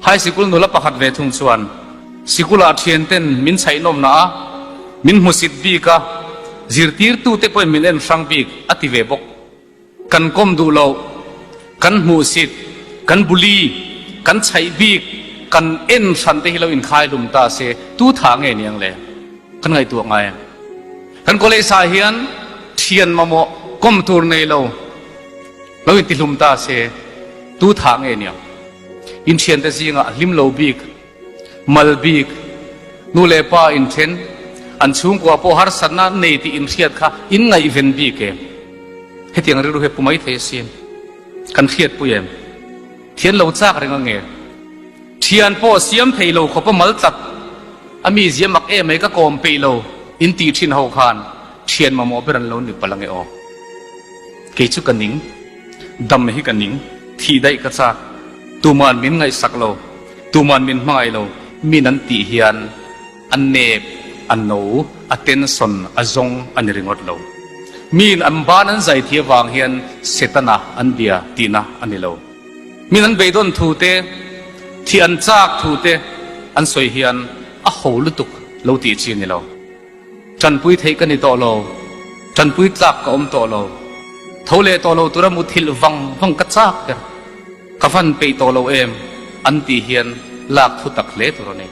Phai sikul nula pakhat ve thung chuan, Sikulah thianten min chhaihnawmna a, min hmusit bik a, zirtirtute pawhin min en hrang bik, a ti ve bawk. Kan kawm duh loh, kan hmuhsit, kan buli, kan chhaih bik, kan en hran te hi lo inkhai hlum ta se, tu tha nge niang le? Kan ngaihtuah ngai em? Kan college ah hian thian mamawh kawm tur nei lo, lo intihlum ta se, tu tha nge niang? Inthiante zingah hlim lo bik, Mal bik, nu leh pa inthen, an chhungkua pawh harsatna nei tih inhriat kha in ngaihven bik em? Hetiang rilru hi pu mai thei asin. Kan hriatpui em? Thian lo chak reng ange. Thian pawh siam thei lo khawpa mal tlat a mi zia mak em mai ka kawm peih lo in tih thin ho khan thian mamawh ber an lo ni palh ange aw. Kei chu ka ning. Dam hi ka ning. Thih daih ka chak. Tuman min ngaihsak lo. Tuman min hmangaih lo, min an tih hian a nep, a no, a tension, a zawng a ni ringawt lo. Min an ban an zai thih avang hian Setana an bia tihna a ni lo. Min an beidawn thu te, thih an chak thu te an sawi hian a ho lutuk lo tih chi a ni lo. Tanpui theih ka ni tawh lo, tanpui tlak ka awm tawh lo. Tho leh tawh lo tura muthilh vang vang ka chak ber. Ka van peih tawh lo em? An tih hian lak thu tak hle tur a ni.